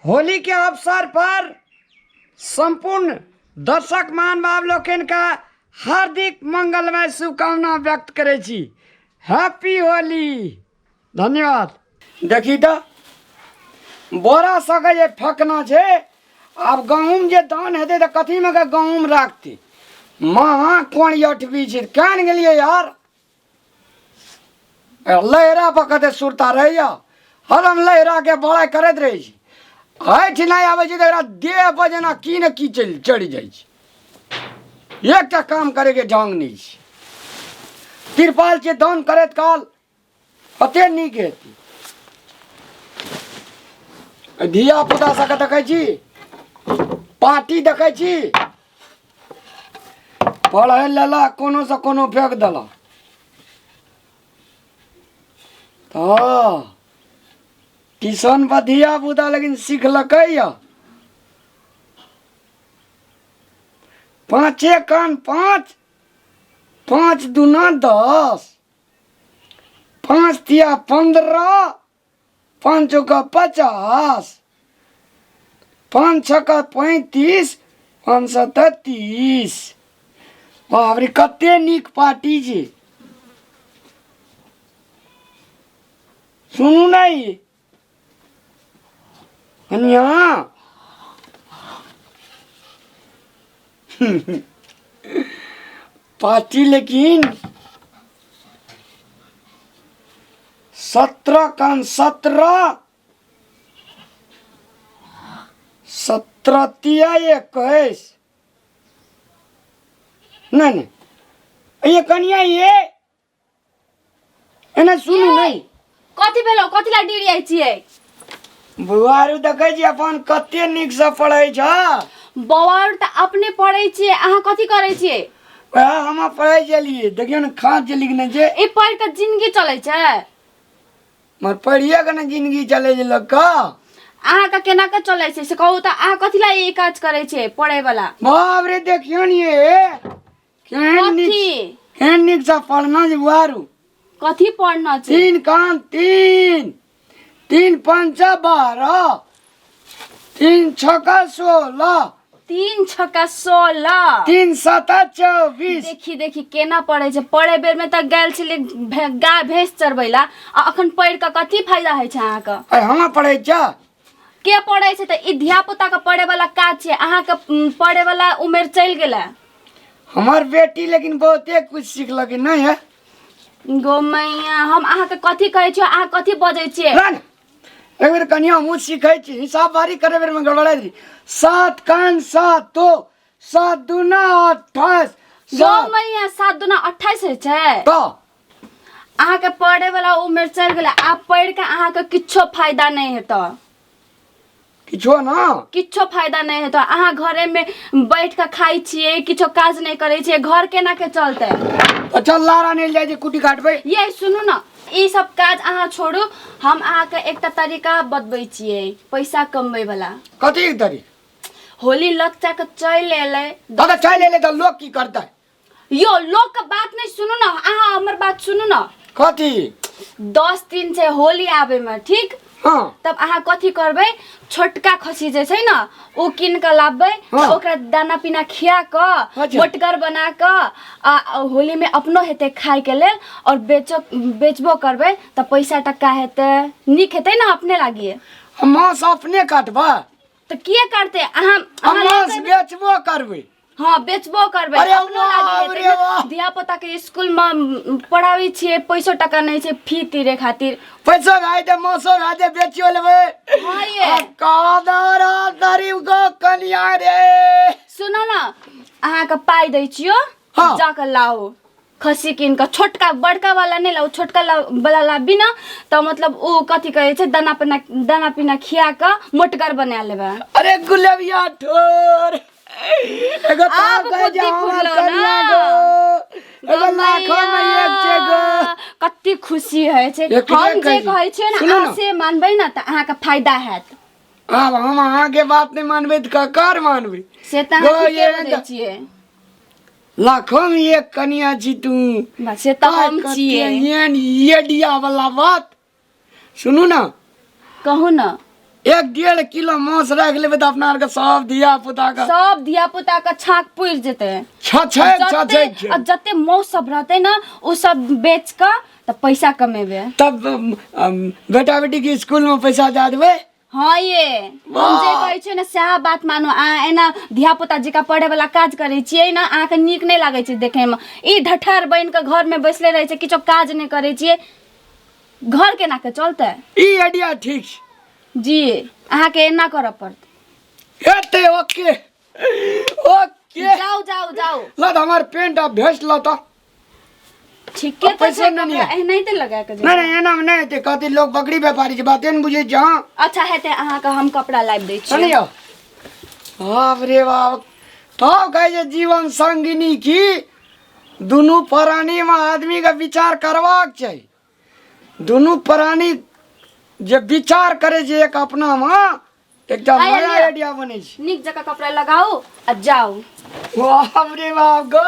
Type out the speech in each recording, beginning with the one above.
होली के अवसर पर संपूर्ण दर्शक महानुभाव लोकनि का हार्दिक मंगलमय शुभकामना व्यक्त करै छी। हैप्पी होली। धन्यवाद। देखी तऽ बोरा सबके जे फेकना छै, आब गहूँम जे दान हेतै तऽ कथीमे के गहूँम राखतै? महा कोन अठबी छै, केहन गेलियै यार? लहरा पर कते सुरता रहैया, हरदम लहराके बड़ाइ करैत रहै छी। एहिठाम नहि आबै छै तऽ एकरा देह पर जेना की ने की चलि चढ़ि जाइ छै। एकटा काम करैके ढङ्ग नहि छै। तिरपाल छै दान करैत काल कते नीक हेतै। धिया पुता सबके देखै छी, पार्टी देखै छी, पढ़ै लेलक कोनो से कोनो फेक देलक। तऽ ट्यूशन पर धिया पुता लेकिन सिखलकै यऽ। पाँचे कान पाँच, पाँच दूना दस, पाँच तिया 15, पाँच चौका 50, पाँच छक्का 35, पाँच सत्ता 30। बाप रे, कते नीक पार्टी छै। सुनू नहि कनिया, पार्टी लेकिन 17 कान 17, 17 तिया 21। नहीं नहीं, ये कनिया ये एना सुनू नहीं। कथी भेलो? कथी ला डिरियाइ छियै? बौआरू देखै छी अपन कते नीक से पढ़ै छ। बौआरू तऽ अपने पढ़ै छियै, अहाँ कथी करै छियै? वएह हम पढ़ै छलियै, देखियौ ने खाँच जे लिखने छै। ई पढ़ि कऽ जिंदगी चलै छै? मगर पढ़िए के ने जिंदगी चलै छै लोकके। अहाँके केना के चलै छै से कहू तऽ? अहाँ कथी ला ई काज करै छियै पढ़ै वाला? बाप रे, देखियौ ने ये केहन नीक, कथी केहन नीक से पढ़ना छै बुआरू। कथी पढ़ना छै? तीन कान तीन, तीन पंचा 12, तीन छक्का 16, तीन छक्का 16, तीन साता 24। देखी देखी केना पढ़ै छै। पढ़े बेर में तऽ गेल छलै गाय भैंस चरबै ला, आ अखन पढ़ि कऽ कथी फायदा होइ छै अहाँके? अरे हम पढ़ै छ। के पढ़ै छै तऽ? ई धिया पुता के पढ़े वाला काज छै। अहाँके पढ़े वाला उमेर चलि गेलै। हमर बेटी लेकिन बहुते कुछ सिखलक नहीं है। गो मैया, हम अहाँके कथी कहै छियै, अहाँ कथी बजै छियै? ना, ना। एक बेर कनिया हमहूँ सीखै छी, हिसाब बारी करे बेर में गड़बड़ा दी। सात कान सात तो सात दूना 28। गो सात मैया, सात दूना 28 होइ छै? तो अहाँके पढ़े वाला उमेर चलि गेलै। आब पढ़ि कऽ अहाँके किछो फायदा नहि हेतै। किछो ना? किछो फायदा नहि हेतै। अहाँ घरे में बैठ कऽ खाइ छियै, किछो काज नहि करै छियै, घर केना के चलतै? अच्छा लारा नहि जाइ छै कुटी काटबै। ये सुनू ने, ई सब काज अहाँ छोड़ू, हम अहाँके एकटा तरीका बतबै छियै पैसा कमबै वाला। कथी तरी? होली लग के चलि एलै। दादा चलि एलै तऽ लोक की करतै? यो लोक के बात नहीं सुनू ना, अहाँ हमर बात सुनू ना। कथी? 10 दिन छै होली आबे में, ठीक? हाँ। तब अहाँ कथी करबै, छोटका खसी जे छै ना ओ कीन कऽ लाबबै, हाँ। ओकरा दाना पीना खिया कऽ मोटगर बना कऽ आ होली में अपनो हेतै खाय के लेल और बेचो बेचबो करबै तऽ पैसा टक्का हेतै, नीक हेतै ना अपने लागी। मांस अपने काटबै? तऽ किए काटतै अहाँ? हम मांस बेचबो करबै। हाँ बेचबो करबै, अरे अपनो वाह, लागी अरे हेतै ने। वाह। धिया पुता के स्कूल में पढ़ाबै छियै, पैसो टका नहि छै फी तीरे खातिर। पैसो भए जेतै, मासो भए जेतै, बेचियो लेबै। हाँ ये। आ कादर दरी गो कनिया रे। सुनो न, अहाँके पाइ दै छियो। हाँ। जाकऽ लाओ खस्सी कीन कऽ, छोटका, बड़का वाला नहि लाउ, छोटका वाला लाबी ने तऽ मतलब ओ कथी कहै छै दाना पीना, दाना पीना खिया कऽ मोटगर बना लेबै। अरे गुलबिया ठोर एगो आब ताव कहै बुद्धि जे हमर खुललो कनिया ना। गो एगो लाखों में एक छै गो। कते खुशी होइ छै। एकरे हम जे कहै छी। कहै छियै ने सुनू अहाँ ने। से मानबै ने तऽ अहाँके फायदा हैत। आब हम अहाँके बात नहि मानबै तऽ ककर मानबै? से तऽ अहाँ गो ठीके ये बजै छियै। लाखों में एक कनिया छी तू। बस से तऽ हम छियै। एहन ये डिया वाला बात सुनू ना। कहू ना। 1.5 किलो मांस राखि लेबै तऽ अपना आरके सब धिया पुता के सब धिया पुता के छाक पुरि जेतै। छ छ छ जते छ। आ जते मौस सब रहतै ने, ओ सब बेच कऽ तऽ पैसा कमेबै। तब बेटा बेटी के स्कूल में पैसा दए देबै। हाँ ये, हम जे कहै छियै ने सएह बात मानू। अहाँ एना धिया पुता जकाँ पढ़े वाला काज करै छियै ने, अहाँके नीक नहि लागै छै देखैमे। ई ढठार बनि कऽ घरमे बैसले रहै छै, किछो काज नहि करै छियै, घर केना के चलतै? ई आइडिया ठीक छै। जी, अहाँके एना करऽ पड़तै। हेतै, ओके ओके। जाउ जाउ जाउ। ल तऽ हमर पेंट आ भेस्ट ल तऽ। ठीके तऽ पैसे छै। नहि कपड़ा यऽ। एनाहिते लगा के नहि। जेबै। नहि, एना मे नहि हेतै। कहतै लोग बकरी व्यापारी छै, बाते नहि बुझै छै। हँ। अच्छा हेतै, अहाँके हम कपड़ा लाबि दै छियै। सुनियौ, बाप रे बाप, तब कहै छै जीवन संगिनी की दुनू प्राणीमे आदमीके विचार करबाक चाही। दुनू प्राणी जे विचार करै छै एक अपनामे एकटा आइ नया लिअ। आइडिया बनै छै। नीक जकाँ कपड़ा लगाउ आ जाउ। बाप रे बाप गो!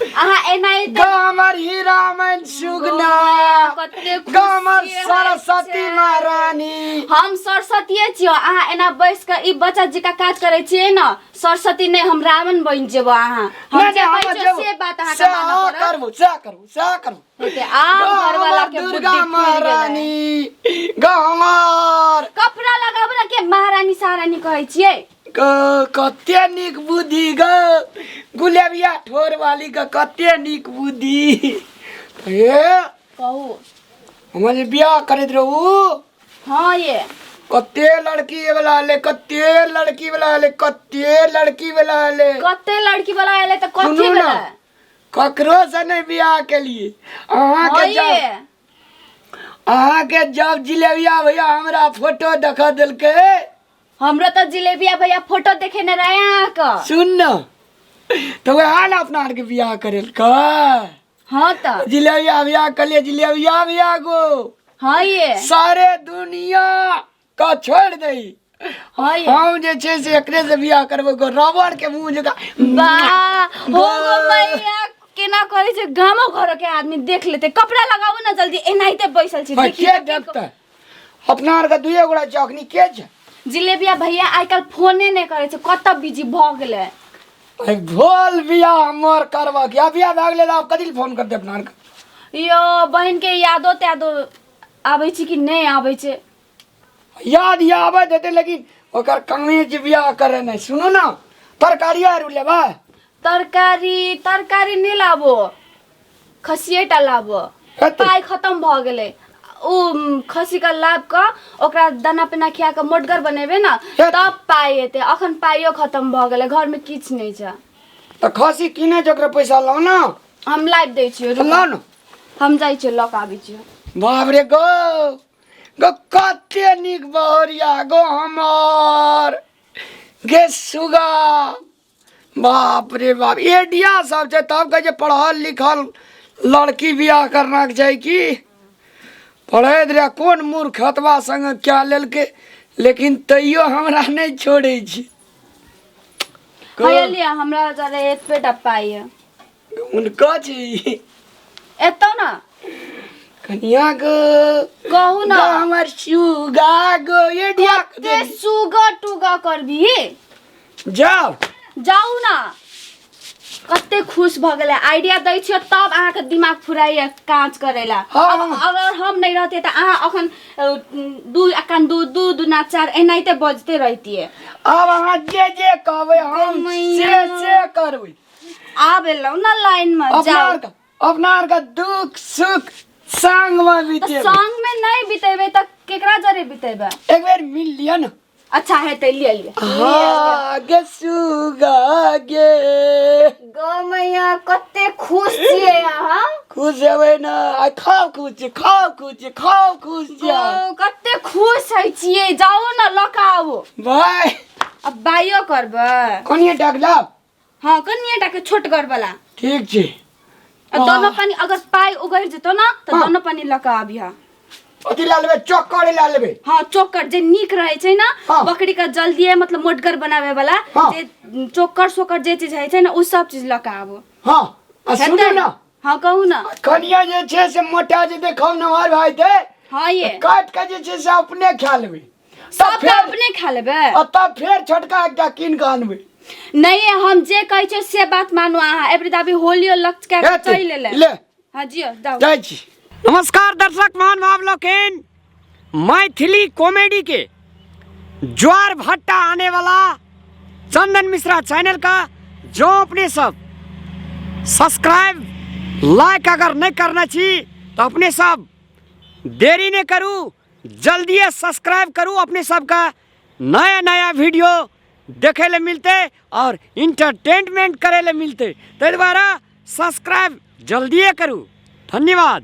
अहाँ एनाहिते गो हमर हीरा मन सुगना! कते गो हमर खुशी होइ सरस्वती छै। महारानी! हम सरस्वतीये छियौ। अहाँ एना बैस कऽ ई बच्चा जकाँ काज करै छियै ने, सरस्वती नहि, हम रावण बनि जेबो। अहाँ हम नहि जे नहि, कहै हम छियौ जेबो। से बात अहाँके सएह मानऽ पड़त। करबो, सएह करबो, सएह करबो। हेतै, आब गो घरवाला हमर के बुद्धि दुर्गा खुलि गेलै। महारानी, गो हमर कपड़ा लगाबू ने, के महारानी सहारानी कहै छियै? गो कते नीक बुद्धि गो गुलेबिया ठोर वाली के, कते नीक बुद्धि हे। कहू। हमर जे बियाह करैत रहू। हाँ ये। कते लड़की वाला एलै, कते लड़की वाला एलै, कते लड़की वाला एलै। कते लड़की वाला एलै तऽ कथी सुनू ने। भेलै? ककरो से नहीं बियाह के लिए अहाँके हाँ जब ये। अहाँके जब जिलेबिया भैया हमरा फोटो देखा देलकै। हमरो तऽ जिलेबिया भैया फोटो देखेने रहे अहाँके। सुन न, तऽ वएह ने अपना आरके बियाह करेलकै। हाँ तऽ। जिलेबिया बियाह कलिए, जिलेबिया बियाह गो। हाँ ये। सारे दुनिया का छोड़ दई। हाँ ये। हम जे छै से एकरे से बियाह करबै गो, रबड़ के मुंह जकाँ। वाह हो गो मैया, केना करै छै, गामो घर के आदमी देख लेतै। कपड़ा लगाबू ने जल्दी, एनाहिते बैसल छी। भाई, देखी के तऽ की देखतै? अपना आरके दुइए गोड़ा छै अखनी, के छै? जिलेबिया भैया आइ काल्हि फोने नहि करै छै, कतऽ बिजी भऽ गेलै। अरे भोल बियाह हमर करबक या बियाह भए गेलै तऽ आब कथी लए फोन करतै अपना आरके? यो बहिन के यादो त्यादो आबै छै कि नहि आबै छै? याद आबैत हेतै, लेकिन ओकर कमे छै बियाह करे नहि। सुनू ने, तरकारी आर लेबै? तरकारी? तरकारी नहि लाबो, खसिए टा लाबो। कते? पाइ खतम भऽ गेलै। ओ खसीके लाब कऽ ओकरा दाना पीना खिया कऽ मोटगर बनेबै ने, तब पाइ एतै। अखन पाइयो खतम भऽ गेलै, घरमे किछु नहि छै। तऽ खसी किनै छै, ओकरा पैसा लाउ ने। हम लाबि दै छियै, रुकू। लाउ ने। हम जाइ छियै, लऽ कऽ आबै छियै। बाप रे, गो गो कते नीक बहुरिया गो हमर, गे सुगा! बाप रे बाप, एडिया सब छै। तब कहै छै पढ़ल लिखल लड़की बियाह करना के चाही। की पढ़ैत रहे, कोन मूर्ख हतबा संगे क्या लेलकै, लेकिन तैयो हमरा नहि छोड़ै छै। हैया लिअ, हमरा जरे एतबे टा पाइ यऽ। हुनका छै। एतौ ने। कनिया गो! कहू ने। गो हमर सुगा गो, एडिया! कते सुगा टुगा करबी? जाओ। जाउ ने, कते खुश भऽ गेलै। आइडिया दै छियै तब अहाँके दिमाग फुराइए काज करै ला। हाँ। अब अगर हम नहि रहतियै तऽ अहाँ अखन दू अकान दू, दू दूना चार एनाहिते बजते रहितियै। आब अहाँ जे जे कहबै हम से से करबै। आब एलहुँ ने लाइन मे। अपना जाउ। आरके, अपना आरके दुख सुख संग मे तऽ बितेबै। संग मे नहि बितेबै तऽ केकरा जरे बितेबै? एक बेर मिल लिअ ने। अच्छा हेतै, लिअ लिअ। हाँ गे सुगा गे! गौ मैया, कते खुश छियै अहाँ। खुश हेबै ने? आइ खाउ खुश छी, खाउ खुश छी, खाउ खुश छी। गौ, कते खुश होइ छियै। जाउ ने, लऽ कऽ आबू। भाय। अब बाइयो करबै। कनिए टाक लाब। हाँ, कनिए टाके, छोटगर वाला। ठीक छै। आ दोनो पानी अगर पाइ उगरि जेतौ ने तऽ हाँ। दोनो पानी लऽ कऽ आबिह। अथी लए लेबै, चक्कर लए लेबै। हाँ, चोकर जे नीक रहै छै ने। हाँ। बकरी के जल्दिए मतलब मोटगर बनावे वाला। हाँ। जे चोकर सोकर जे चीज होइ छै ने, ओ सब चीज लऽ कऽ आबू। हँ, आ सुनू हेतै? ने। हाँ, कहू ने। कनिया जे छै से मोटा जेतै, खूब नमहर भए जेतै। हाँ ये। काटि कऽ जे छै से अपने खा लेबै। सब फेर अपने खा लेबै। आ तब फेर छोटका एकटा कीन कऽ अनबै। नहीं, हम जे कहै छियै से बात मानू अहाँ। एबरी दाबी होलियो लक्ष्य के हेतै, चलि लेले। ले। हाँ जियो जाओ। जाइ छी। नमस्कार दर्शक महानुभाव लोकनि, मैथिली कॉमेडी के ज्वार भट्टा आने वाला चंदन मिश्रा चैनल का जो अपने सब सब्सक्राइब लाइक अगर नहीं करना छी तो अपने सब देरी नहीं करू, जल्दी सब्सक्राइब करू। अपने सबका नया नया वीडियो देखे ले मिलते और इंटरटेनमेंट करे ले मिलते, ताहि द्वारा सब्सक्राइब जल्दिए करू। धन्यवाद।